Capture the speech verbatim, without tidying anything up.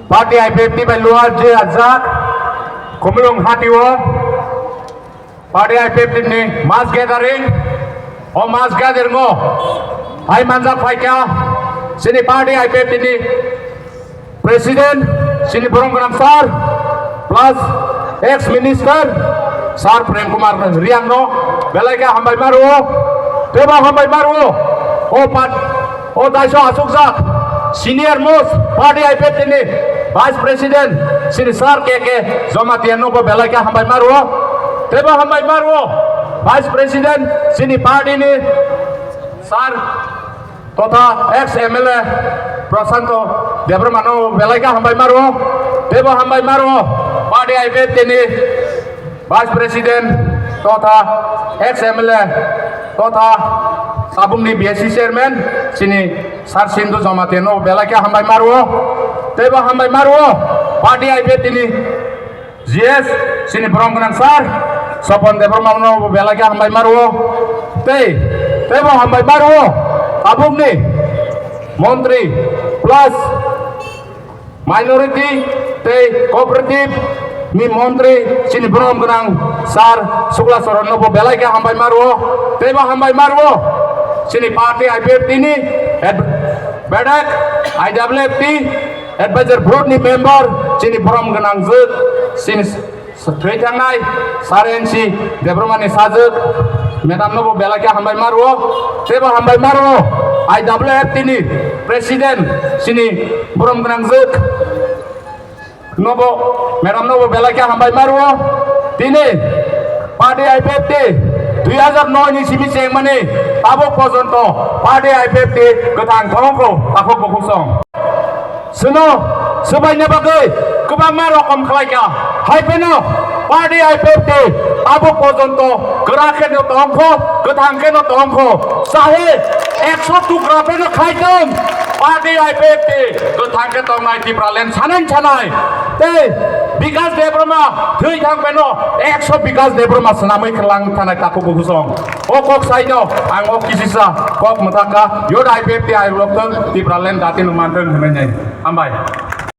Party I P F T bai luar je ajak Kumulung hatio party I P F T ni mass gathering, o mass gathering o hai manjak phaikha chini party I P F T ni president chini borom gwnang sir plus ex minister sir Prem Kumar Riang no belai khe hambai maru o, tebo hambai maru o, o pat O daiso asukjak senior most party I P F T ni vice president chini sir K K Jamatia no bo belai khe hambai maru o, tebo hambai maru o vice president chini party ni sir totha ex M L A Prashanto Debbarma no belai khe hambai maru o, tebo hambai maru o party I P F T ni Vice President totha ex M L A totha tabukni B S C Chairman chini Sir Sindhu Jamatia no belai khe hambai maru o, tebo hambai maru o party I P F T ni G S chini borom gwnang sir Sopon Debbarma no belai khe hambai maru o, tei tebo hambai maru o tabukni montri plus Minority tei Cooperative ni montri chini borom gwnang sir Sukla Charan no bo belai khe hambai maru o, tei bo hambai maru o chini party I P F T ni ad-, bedak I W F T advisor board ni member chini borom gwnang jwk chini Thwi thangnai Sir N C Debbarmani sajwk madam no bo belai khe hambai maru o, tei bo hambai maru o I W F T ni president chini borom gwnang jwk no bo madam no bo belai khe hambai maru o. Tini party I P F T dui hajar noi ni simi chengmani tabuk porjonto party I P F T kwthang thongkho takhuk bukhuk song. Sino swbaina bagwi kwbangma rokom khlaikha. Hai phano party I P F T tabuk porjonto kwrak kheno tongkho, kwthang kheno tongkho. Sahe ekso tukra phano khaitong party I P F T kwthang khe tongnai Tipraland sanai sanai. Tei Bikas Debbarma thwi thang phano ekso Bikas Debbarma swnamwi khwlang thanai takhuk bukhuk song. O kok saino ang o kisisa kok mwthakha, yod I P F T ayuk loktwng Tipraland dati no mantwng hwnwi nai. Hambai.